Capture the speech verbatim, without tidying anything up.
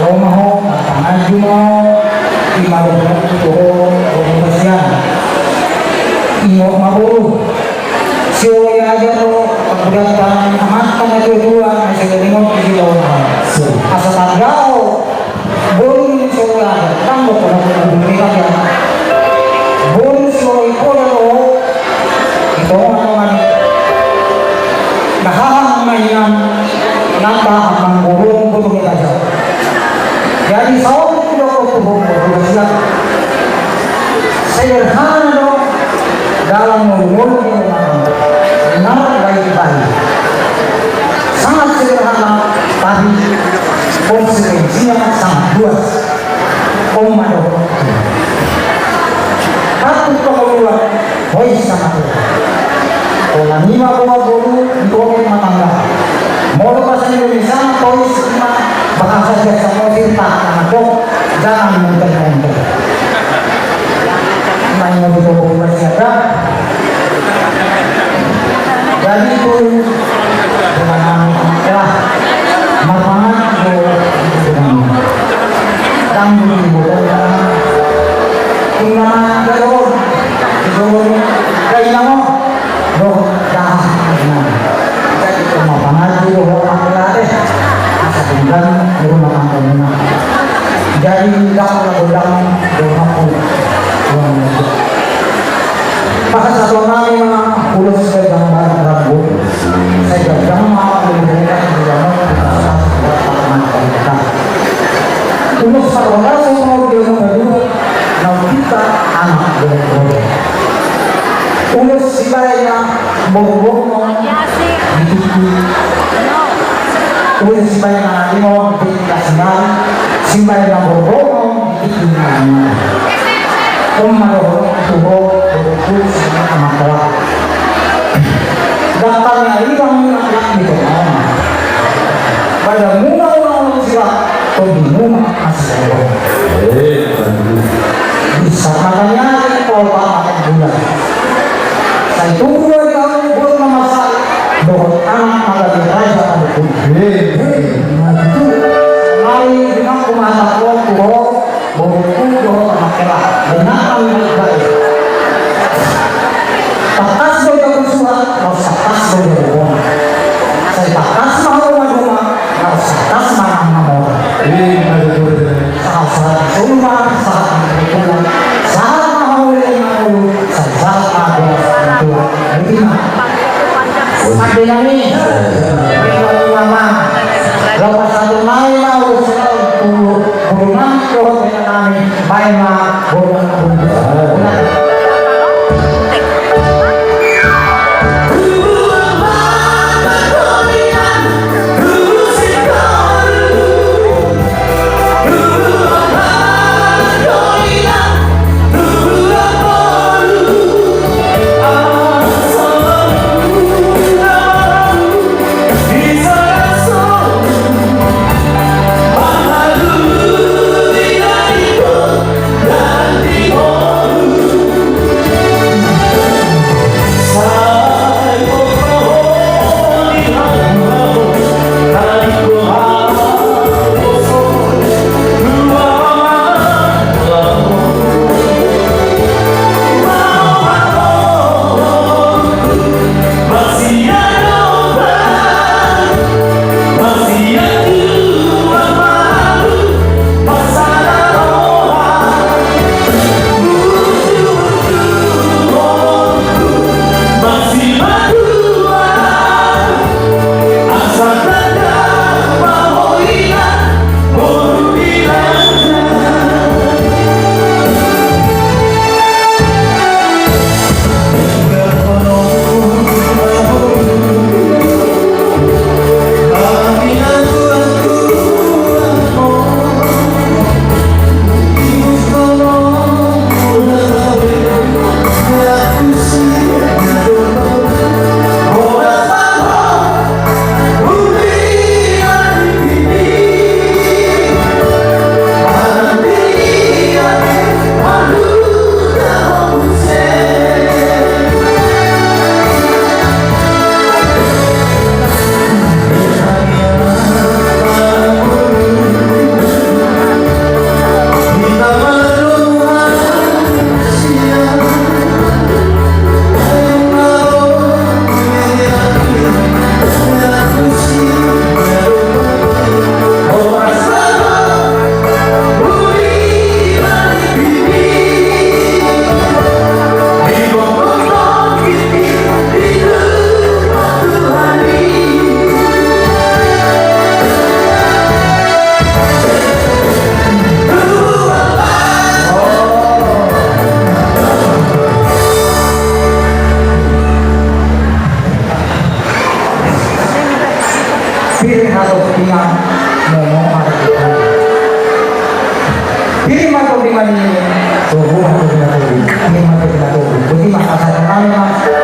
Olo ma ho, marpanganju ma ho, ima dohononku tu ho, boru Basian. Ingot ma boru. Sioloi aja do, panggudantan amanta na tua-tua, na sai ingot di sioloi aja. Asa tanda ho, boru ni sioloi aja, tanda ho, tanda ho, tanda ho, boru sioloi poda do ho, di tonga-tonga ni. Dahahang ma inang, nanta amang boru, boru ni raja. Jadi, saotik do ho tu ho, boru Basian. Sederhana do, dalam ngolu-ngolu di rumah tangga. Benar, baik-baik. Sangat sederhana, tapi konsekuensinya sangat luas. Om ma dohot. Patut pangoluan, hoi sama tuan. Pola nima boa boru, di oke rumah tangga. Molo bahasa Indonesia, tois ma bahasa biasa mau cerita, anak kok, jangan muntah-muntah. Main mau dibawa rumah siapa? Jadi itu dengan ya, marpangan do dengan tanggul di botol. Tuna gado, gado, gado, gado, dah. Jadi marpangan do ho, marpangan do. Asa tinggal di rumah tangga. Jadi dah, dah, dah, dah. Bahasa tonami ma ulos sai ganjang ma ranggo, sai ganjang ma ulos. Ulos parhorasan ma ulos na dua, na hita anak boru. Ulos sibaen na borngin di tutu. Ulos sibaen na lima di kasina, sibaen na borngin. Ima dohononku tu ho, boru, sian anak roha. Dangkal ni ari bang ni anak di tengah. Pada muna muna muna sila, tondi muna masih. Bisa makanya di kota anak bulan. Sai tubu di kamu buat mama sa, dohot anak mata di raja pada pun. Mari dengan kumata kau tu ho. Boru, boru, anak hela, dengakan baik-baik. Tangkas do jabu suhat, laos tangkas do jabu bona. Sai tangkas ma hamu maduma, laos tangkas ma hamu mamora. Sahat-sahat solu ma, sahat ma tulang, sahat ma hamu leleng mangolu, sai sahat ma hamu tulang. Boti ma. Pande nami, ringan mama. Lapas satu mai ma ulos selalu tu guru nami dohot benda nami, mai ma guru nami. Pir ma tondi, mani. Togu ma tondi, mani. Pir ma tondi, mani. Boti ma, pasahat ma.